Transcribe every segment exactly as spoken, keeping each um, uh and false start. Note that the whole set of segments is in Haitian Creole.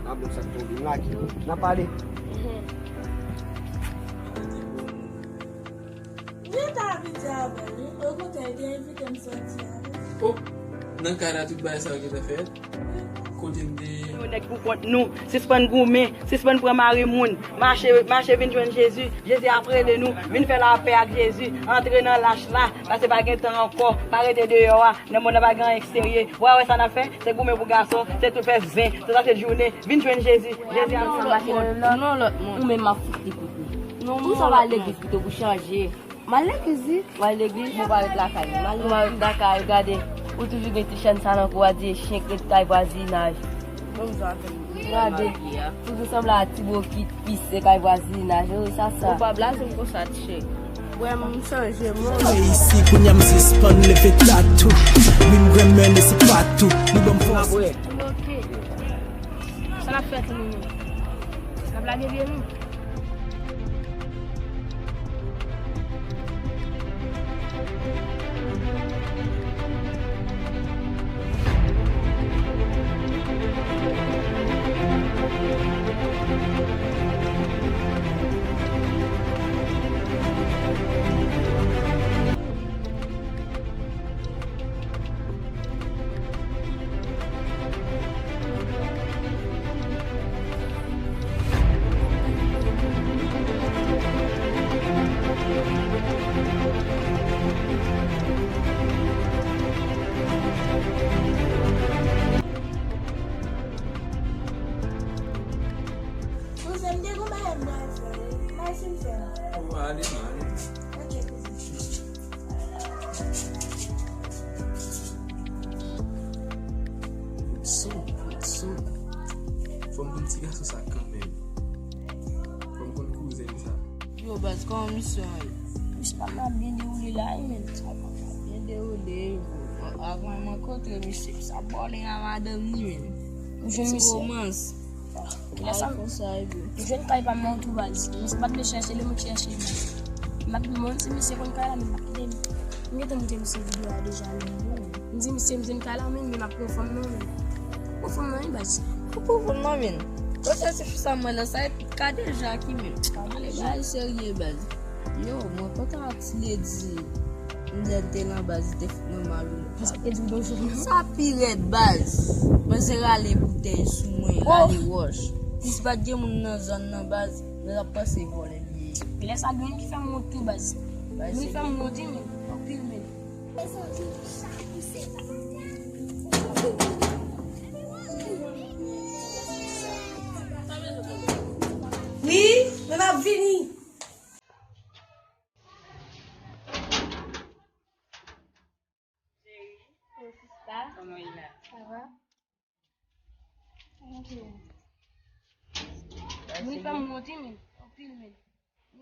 N ap wè sa k tonbe. M lage. N ap pale. Mhm. Mwen ta abitye avè l, wi. Okontrè, li te envite m sòti avè l. Oh, nan kay la, tout bagay sa yo gentan fèt? Wi. Kote m te ye? Nou nèg pou kont nou. Sispann goumen, sispann pran mari moun. Mache, mache vin jwenn Jezi. Jezi ap rele nou. Vin fè lapè ak Jezi. Antre nan lach la. Paske pa gen tan ankò. Pa rete deyò a. Nan mond nan pa gen anyen ki serye. Ou pa wè sa n ap fè? Se goumen pou gason. Se tout fè zen. Se sa se jounen. Vin jwenn Jezi. Jezi ap sanm ak nou. Non, lòt moun. Ou menm m ap fout li kout men. Ou sa va legliz pito pou chanje. M al legliz, wi. M al legliz, mwen pa ret lakay mwen. M al legliz. M pa ret lakay, gade. Ou toujou gen ti chèn sa nan kou a, di chen k ret kay vwazinaj. Gade. Toujou sanble a ti bokit pise kay vwazinaj. Wi, sa sa. Ou pa blaze m konsa, ti chèn. Wè, m chanje, mwen. Mwen isi, kounye a m sispann leve tatou. Wi, m renmen li, se patou. Li ban m fòs. Bloke. Sa n ap fè, timoun yo? N ap lage pye nou? Kouzen, m gen yon bagay m pral fè wi. Bay si m fè l. Oh, ale, ale. Ok, kouzen. Son, son. Fò m konn ti gason sa kanmenm. Fò m konn kouzen sa. Yo, baz, kòman misyon an ye? Misyon pa mal byen dewoule la, wi, men. Byen dewoule, wi. Avan m rankontre misye, sa bòlè a madanm li, men. Ou jwenn misye? Romans. Lè sa, m jwenn kay pa m nan tou, baz. Misye pa t vle chèche li, mwen k chèche li. M ap di, mwen, si misye konn kay la, men m ap kite m. M gentan montre misye videyo a deja, men bon. M di misye, m jwenn kay la, men, men m ap pran fanm nan, men. Pran fanm nan, wi, baz. Ou pran fanm nan, men. Kote se fi sa mwen la, sa e Kadejaki, men. Ale, bagay serye, baz. Yo, mwen kontan ak ti ledi. Lè l te nan baz, li te fout nan mal ou. Paske te di w bonjou. Sa pi rèd, baz. Manzè rale boutèy sou mwen, rale wòch. Si pa t gen moun nan zòn nan, baz, mwen t ap panse vòlè li ye. Lè sa gen moun ki fè m wont tou, baz. Moun fè m wont, wi, men. Anpil, men. Wi, men m ap vini. Cheri. Yo, sista. Kòman w ye la? Sa va? Anpil. Moun fè m wont, men. Anpil, men.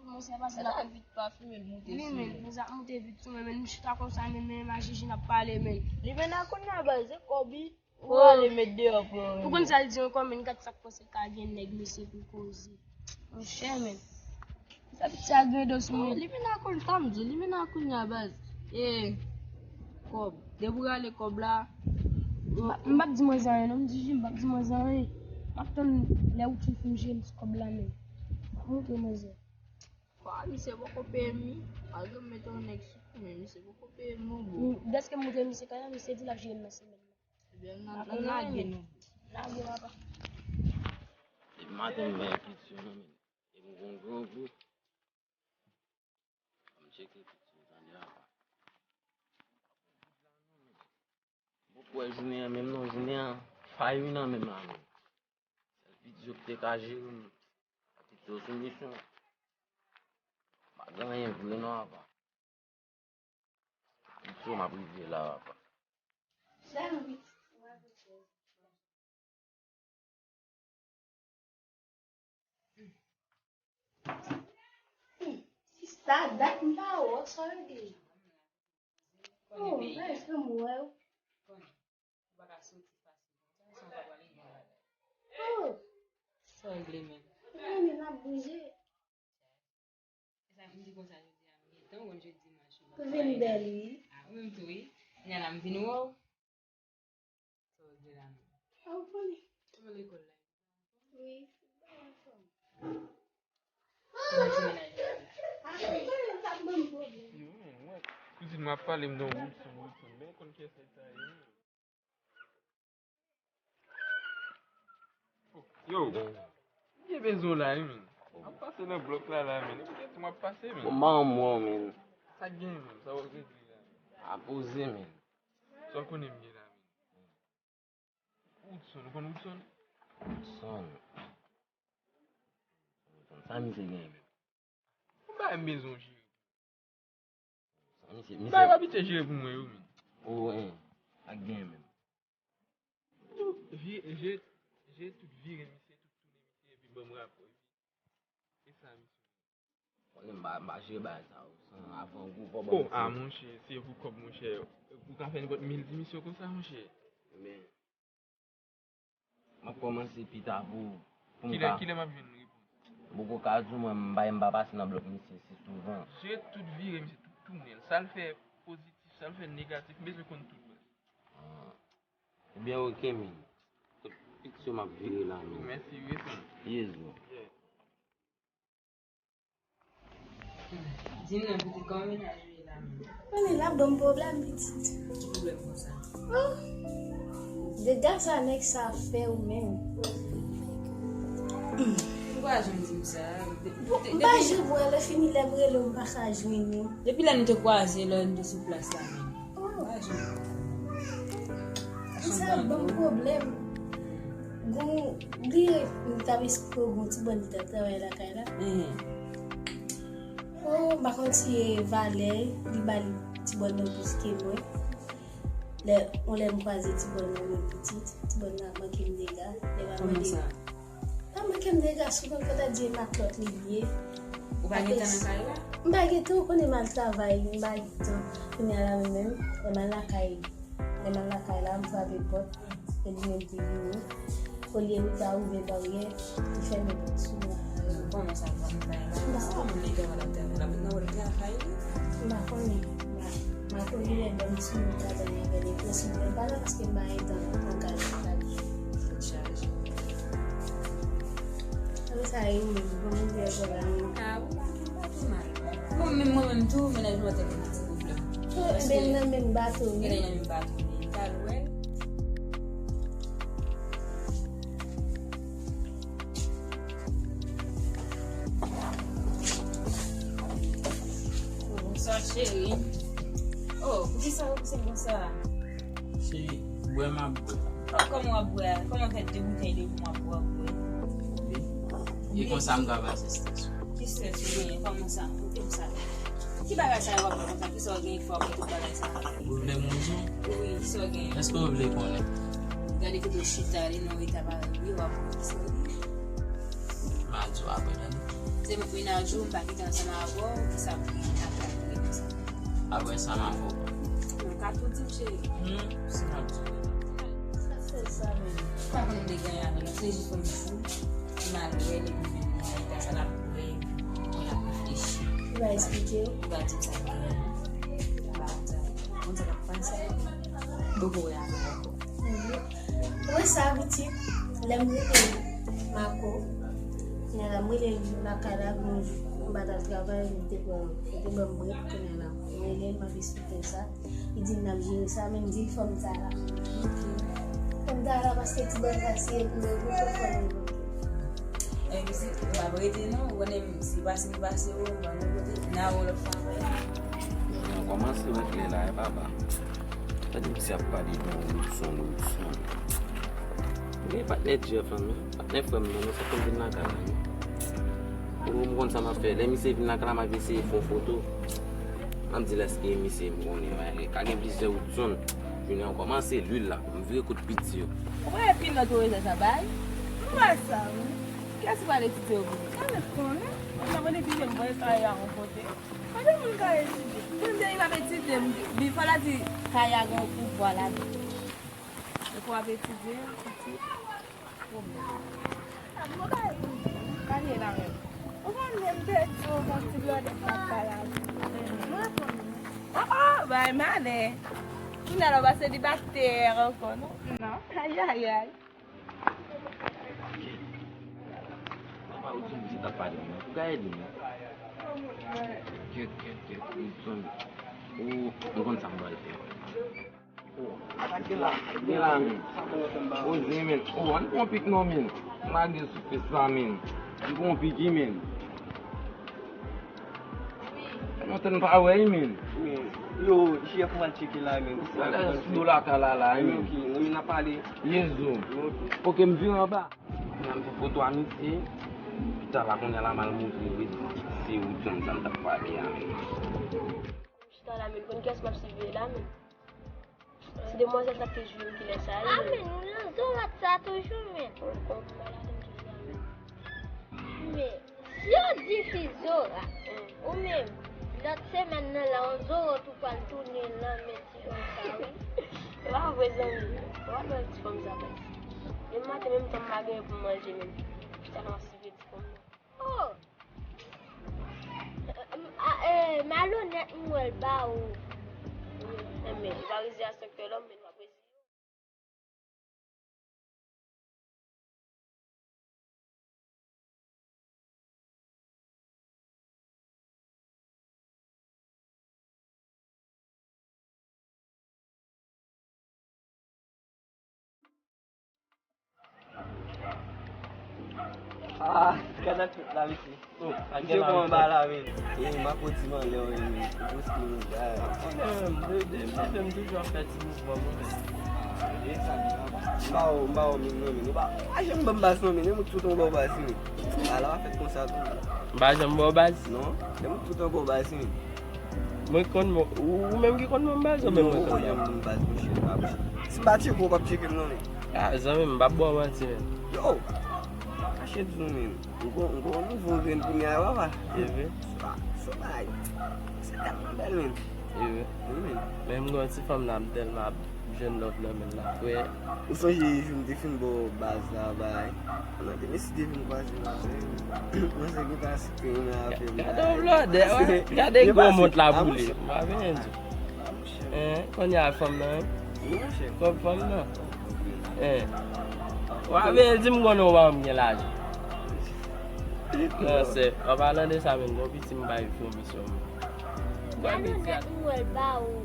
Monchè, pase la. Vit pa fimen, moute sou mwen. Wi, men, nou sa moute vit sou mwen, men nou chita konsa, men, men, m a Jiji n ap pale, men. Li vin a kounye a, baz, se kòb li. Ou ale met deyò pou ou. Ou konn sa l di ankò, men, gad sa k fè se ka gen nèg mesye pou koze. Monchè, men. Sa piti a gen do sou mwen. Li vin a kounye a, m di, li vin a kounye a, baz. E, kòb. Depi w rale kòb la. M p ap di manzè anyen, non, m di Jiji, m p ap di manzè anyen. M ap tann lè ou tou fin jwenn ti kòb la, men. M ap montre manzè. Kwa, misye poko peye m, wi. Malgre m mete yon nèg sou kou, men misye poko peye m non, bro. Dèske m montre misye kay la, misye di l ap jere m nan semèn nan. Ebyen, n a, n a lage nou. Lage, papa. Depi maten, m bay piti yo nan men. E m gon gwo gou. Ann tcheke piti yo, tande, papa. M poko wè jounen an menm non, jounen an fay wi nan men m la menm. Sèl piti yo ki te ka jere m. Piti yo sou misyon. Pa gen anyen vre non, apa. Piti yo m ap rive la, apa. Sèl piti. Sista, dat m pa wè w, sa w regle? Oh, men èske m wè w? Oh. Sa w regle menm? Mwen menm ap bouje. E sa m di konsa jodi a, m gentan wè w jodi dimanch. Ou vin bèl, wi. A, ou menm tou, wi. Kounye a la m vin wè w. Sa w regle la menm? A, ou konnen. Kòman lekòl la? Wi, se pa yon fanm. Kòman ti mennaj la ye? Ap pale, l t ap ban m pwoblèm. Yo, men, mwen, kouzin mwen ap pale m de yon Woodson, Woodson. Men konn kiyès nèg sa ye, men. Yo, m gen bezwen w la, wi, men. M ap pase nan blòk la, la, men. Epi se tou m ap pase, men. Bon, m pa anmwè w, men. Sa k gen, men? Sa w ap regle la, men? A poze, men. Sa w konnen m gen la, men? Woodson, ou konn Woodson? Woodson. Sa misye genyen menm? Yon bagay m bezwen w jere. Sa misye, misye. Bagay w abitye jere pou mwen yo, men. O, en. Sa k genyen menm? Tout vi-, je-, je tout vire misye, tout tounen misye, epi ban m rapò, epi. E sa misye. Konnen m pa, m pa jere bagay sa yo san avan ou fò ban m ti. O, a, monchè, se pou kòb, monchè. Ou ka fè nenpòt mil dimisyon konsa, monchè. Men, m ap kòmanse pita pou, pou m ka. Kilè, kilè m ap jwenn repons? M poko ka di w, mwen, m pa, m pa pase nan blòk misye si souvan. Jere tout vire misye, tout tounen l. Sa l fè pozitif, sa l fè negatif, m bezwen konn tout bagay. Ah. Ebyen, oke, men. Tout pit yo m ap vire la, men. Mèsi, wi, san. Yes, bro. Yeah. Di m non, pitit, kòman mennaj ou ye la menm? Konnen l ap ban m pwoblèm, pitit. Ki pwoblèm konsa? Oh! Dega sa nèg sa fè ou menm. M pa janm di m sa. M pa janm wè, lè fini lè m rele w, m pa ka jwenn ou. Depi lè nou te kwaze, lè nou te sou plas la menm. Oh. M pa janm. Sa ap ban m pwoblèm. Gon, bliye, m t ap esplike w, gon ti bòn li t ap travay lakay la. Mhm. Oh, m pa konn si e valè li ba li ti bòn nan plis ke mwen. Lè, yon lè m kwaze ti bòn nan, mwen pitit, ti bòn nan ap manke m dega. Lè m ap mande. Kòman sa? Pa manke m dega, sou konn konn ta di e matlòt li ye. Ou pa gen tan nan kay la? M pa gen tan, ou konnen m al travay, m pa gen tan. Kounye a la menm, lè m al lakay, lè m al lakay la, m frape pòt, e li menm ki vini. Olye li ta ouvè baryè, li fèmen pòt sou mwen. Kòman sa, kòman sa? M pa konn. Kòman nèg la, l ap travay la, men nan wè l travay li? M pa konnen. M pa, m pa konnen lè m sou mwen travay avè li, men sou mwen pa la, paske m pa gen tan angaje avè li. Tèt chaje. Apre sa, e ou menm, kòman ou ye, bò la menm? Ah, ou pa gen pa tou mal. Mwen menm, mwen menm tou, mennaj mwen te gen ti pwoblèm. Oh, paske men nan menm bato, wi. Mennaj nan menm bato, wi. Tal wè l. Bonswa, cheri. Oh, poukisa ou pouse m konsa? Cheri, bwè m ap bwè. Oh, kòman w ap bwè a? Kòman fè de boutèy de vin w ap bwè, w ap bwè? Wi. E konsa m ka pase strès ou. Ki strès ou genyen? Kòman sa? Konte m sa. Ki bagay sa yo w ap fè konsa? Kisa w genyen ki fè w ap fè tout bagay sa? Pwoblèm ou di? Wi, kisa w genyen? Èske w vle konnen? Gade kote w chita, li nan eta parèy wi, w ap wè kisa w genyen. M a di w apre, tande. Se mennaj ou, m pa kite ansanm avè w, kisa pou gen ap gade konsa? Apre sa, m a fè w. Mwen ka tou di m, cheri. Hmm, si m ap di w. Sa sèl sa menm. M pa konn m te genyen avè l, se jis pou m fou. M al wè l, epi vin nan eta sa l ap bwè, epi bon, l ap reflechi. Ou va esplike w? Ou va di m sa k genyen. Ou va di m sa k ap pase. Poko wè avè l ankò. Mhm. Mwen sa pitit, lè m rete Mako, kounye a la m rele l lakay la, gon jou m pa t al travay, li te pran, li te ban m brèd, kounye a la m rele l, m ap esplike l sa. Li di m n ap jere sa, men m di l fò m ta la. Fò m ta la paske ti bòn sa se pou yo, pou fò m bloke. Enben, si w ap rete non, ou konnen si pase m pase w, m pa nan kote, n a wè lòt fwa ankò. Mwen kòmanse wè klè la, e papa. Gade misye ap pale de Woodson, Woodson. Men patnè Jeff lan, men patnè frè m nan, men sa konn vin lakay la, men. Ou, m konn sa m ap fè. Lè misye vin lakay la, m ap eseye fè yon foto. M ap di l èske misye m konnen, men ka gen plizyè Woodson. Jounen an kòmanse, lwil la. M vire kout piti yo. Ou pa wè pi lòt ou rejè sa bay? M wè sa, wi. Kiyès ou pral etidye yo pou li? Sa mèt konnen. Mwen pa konn etidye, m pa wè sa y a yon kote. Kote moun ka etidye? Moun di li p ap etidye, m di, li fò l a di kay a gen yon pouvwa ladan. Ou p ap etidye, pitit. Pwoblèm. Gade la menm. Ou konnen m te di w gon ti blòdè k ap pale avè w. Mwen konnen. Oh, oh, bay malè. Kounye a la w pa selibatè ankò, non? Non. Ayayay. Ou di, di, t ap pale, men. Ou ka ede m, non? Kèt, kèt, kèt. Ou, ou konn sa m pral fè. Atak gen la, gen la, men. Poze, men. O, ann pran pik non, men. Lage sou fes la, men. Ann pran pik, men. Fè lontan n pa wè, men. Men, yo, chèf, mwen tcheke la, men. Alèz, sou do lakay la, la, men. Ok, non, men n ap pale. Yezo. Ok. Ok, m vire anba. Nan m fè foto a misye. Pita la, kounye a la, m al montre l, se ou John sa m t ap pale a, men. Chita la, men, konn kiyès m ap siveye la, men. Se demwazèl sa k te jwe m kilè sa ye. A men, ou nan zorat sa toujou, men. Ou konn m pa ladan toujou la, men. Men, si yo di fi zorat, ou menm, lòt semèn nan la, on zorat ou pral tounen nan men ti fanm sa, wi. E pa vre, zanmi. Ou pa lòt ti fanm sa, baz. Demen maten, menm tan m pa genyen pou m manje, menm. Chita la, m ap siveye ti fanm nan. Oh! M, a, e, malonèt, m wè l ba ou. Enben, li pa reziye a senk fè lòm, men l pa reziye. Ah, gade tout la, mesye. Oh, misye kòman ba la, men. E, m ap di m anlè, wi, men. Ou poste yon bagay. Mwen menm, de, de, de, de, m toujou ap fè ti mouvman, mwen menm. Ah, e sa, m pa wè, m pa wè, men, non, men. Ou pa, ou pa janm ban m baz, non, men. Nèg tout an ba w baz, men. Ala w ap fè konsa tou. M pa janm ba w baz? Non, nèg tout an ba w baz, men. Mwen konn mwen, ou, ou menm ki konn mwen baz, ou menm mwen konn baz? Non, ou konn mwen baz, monchè, pa monchè. Si m pa tcheke w, w p ap tcheke m, non, men. Ah, zanmi m, m p ap ba w manti, men. Yo! Mache di nou, men. M gon, m gon nouvo grenn kounye a, papa. E vre? Sou, sou bagay. Se tèlman bèl, men. E vre? Wi, men. Men m gon ti fanm nan, m tèlman ap jwenn love nan men l la, frè. Ou sonje jou m te fin ba w baz la, bay. Mwen te mesi te vin kwaze m avè l. Mwen se ki pa si te renmen avè m. Gade yon blòdè, wè. Gade gwo mont la boule. M pa vin di. Hein, kounye a fanm nan, hein? Fanm, fanm nan. Hein. W ap vin di m konnen w pa janm gen lajan. Non, sè, an palan de sa, men, gon piti m bay fè misyon, men. Gade nèt m wè l ba ou.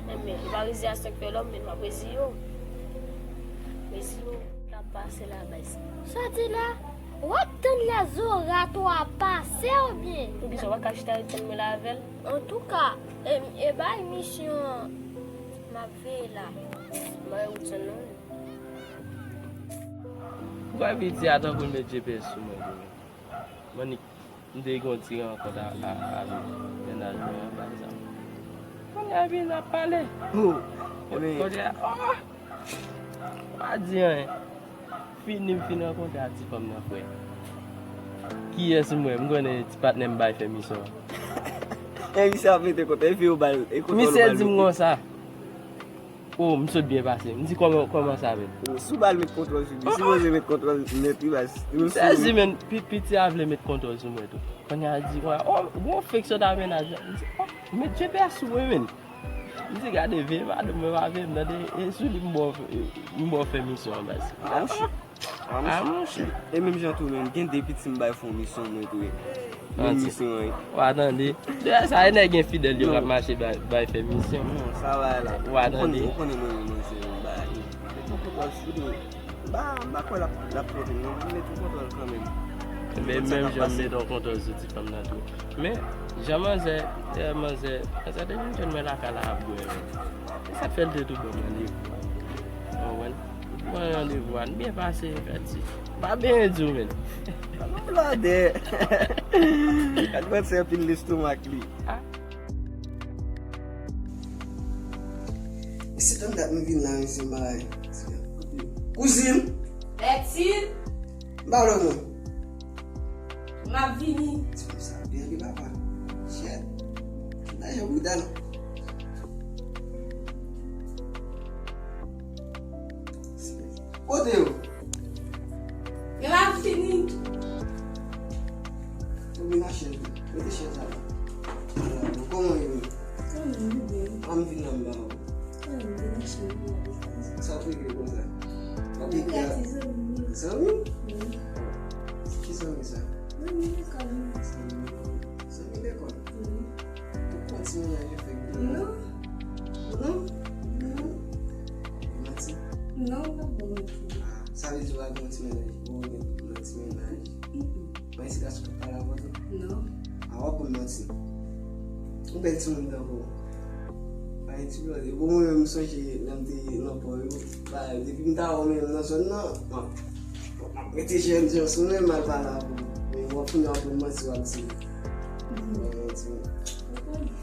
Enben, li pa reziye a senk fè lòm, men m ap reziye w. Reziye w. K ap pase la, bay sa. Sa di la? W ap tann lè zorat ou a pase oubyen? Poukisa w pa ka chita ret tann mwen la avè l? Antouka, e, e bay misyon an, m ap veye la. M pa wè wout sa non. Poukwa piti a tankou l met G P S sou mwen tou, men. M annik, m te gen yon ti rankont a, a, avèk mennaj mwen an, pa egzanp. Kounye a vin ap pale. Oh, kounye a, oh! Pa di anyen. Fini, m fin rankontre ak ti fanm nan, frè. Kiyès m wè? M konnen ti patnè m bay fè misyon an. E misye ap mete kontwòl, e fi yo ba l, e kontwòl ou ba l mete. Misye di m konsa. Oh, m sot byen pase. M di kòman, kòman sa menm? Si w ba l met kontwòl sou li, sipoze met kontwòl nèt wi baz. M sezi, men, pi, piti a vle met kontwòl sou mwen tou. Kounye a di, oh, gon fake sot a mennaj la. M di, oh, met G P S sou mwen, men. M di, gade, veye madanm mwen pa veye m, tande, e sou li m ba w, m ba w fè misyon an, baz. Ah, monchè. Ah, monchè. E menm jan tou, menm, gen de piti m bay fè yon misyon, mwen tou, wi. Menm misyon an, wi. W a tande. Dèyè sa, e nèg enfidèl yo k ap mache bay, bay fè misyon. Non, sa va la. W a tande. Ou konnen, ou konnen mwen, mwen, se yon bagay. Mete yon kontwòl sou li. M pa, m pa kwè l ap, l ap twonpe m, non. M mete yon kontwòl kanmenm. Men menm jan m mete yon kontwòl sou ti fanm nan tou. Men, jan manzè, dèyè manzè, manzè te vin jwenn mwen lakay la ap bwè, men. E sa k fè l te tou ban m randevou a. Ou konprann? Ban randevou a, n byen pase, fè ti. M pa byen di w, men. Blòdè. Gad manzè anpil lestomak li. Ah. E se tann dat m vin la, mesye, m pa la. Kouzin! Bètin! M pa wè w non. M ap vini. Ti fanm sa byen wi papa. Shit. Lajan bouda non. Kote yo? Yo ap fini. Ou vin nan chèz ou. Mete chèz la. Kòman yo ye? Kòman yo ye? An m vin nan m ba ou. Kòman yo vin nan chèz ou? Sa w fè yo konsa? W ap ekri a zanmi? Zanmi? Wi. Ki zanmi sa? Zanmi lekòl, wi. Zanmi lekòl? Zanmi lekòl? Wi. Ou pran ti mennaj ou fèk di? Non. Non? Non. Manti? Non, m pa bon manti. Ah, sa vle di ou pa gen ti mennaj? Ou gen nan ti mennaj? Mm-mm. Mwen se gason k ap pale avè w tou? Non. Ah, w ap bon manti. Ou bèl timoun tankou w. Pa gen ti blòdè. Bon, mwen menm, m sonje lè m te nan pò yo. Ba, depi m ta wè w menm nan zòn nan, m ap, m ap mete jèn jan sou mwen, m al pale avè w. Men w ap kounye a w ap manti, w ap di. Mwen, ti. Ou konnen.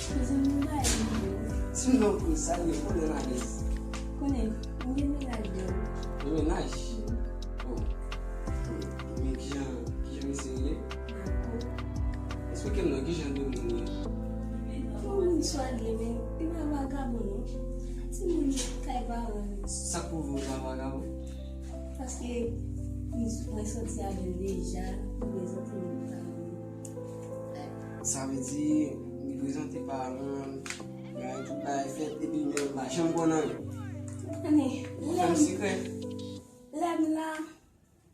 Kouzin, m bay li yo. Si m nan kouz, sa vle konnen alèz. Konnen, m gen mennaj deja. Gen mennaj? Wi. Oh. Men kijan, kijan misye rele? Marco. Eksplike m non, kijan de moun li ye? Yon moun swadle, men li pa vagabon non. Timoun kay paran li. Sa k pwouve w li pa vagabon? Paske m, mwen soti avè l deja, li prezante m paran li. Sa vle di, li prezante paran l, bagay tout bagay fèt, epi men m pa janm konn anyen. Ou konnen, fè m sekrè. Lè m la,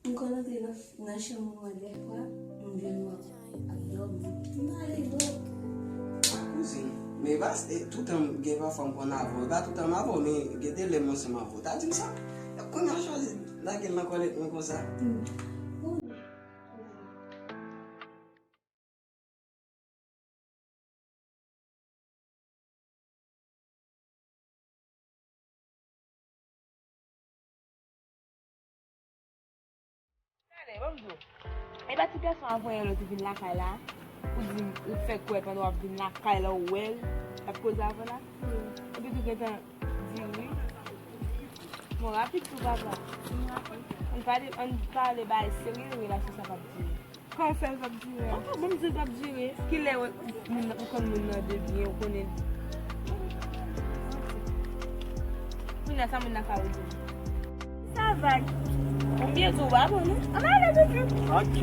m konn antre nan, nan chanm mwen dèfwa, m jwenn mwen ap dòmi. M ale dò. Ah, kouzin. Men e pa, e, toutan, gen pafwa m konn avè w. E pa toutan m avè w, men gen de lè m ansanm avè w. Ta di m sa. Kounye a w chwazi lage l nan kòlèt mwen konsa. Hmm. Gade, ban m di w. E pa ti gason a voye lòt vin lakay la, ou di m, ou fè kwè pandan w ap vin lakay la, ou wè l, l ap koze avè w la. Epi tou gentan di wi. Bon, rapid tou, papa. Ann pale, ann pale bagay serye, relasyon sa p ap dire. Kòman w fè l p ap dire a? Ankò, bon, m di l p ap dire. Kilè w, moun nan, ou konn moun nan de byen, ou konnen. Kounye a, sa moun nan ka rele m? Sa vag. Ou byen di w pa bon, non? Ann ale, pitit. Ok.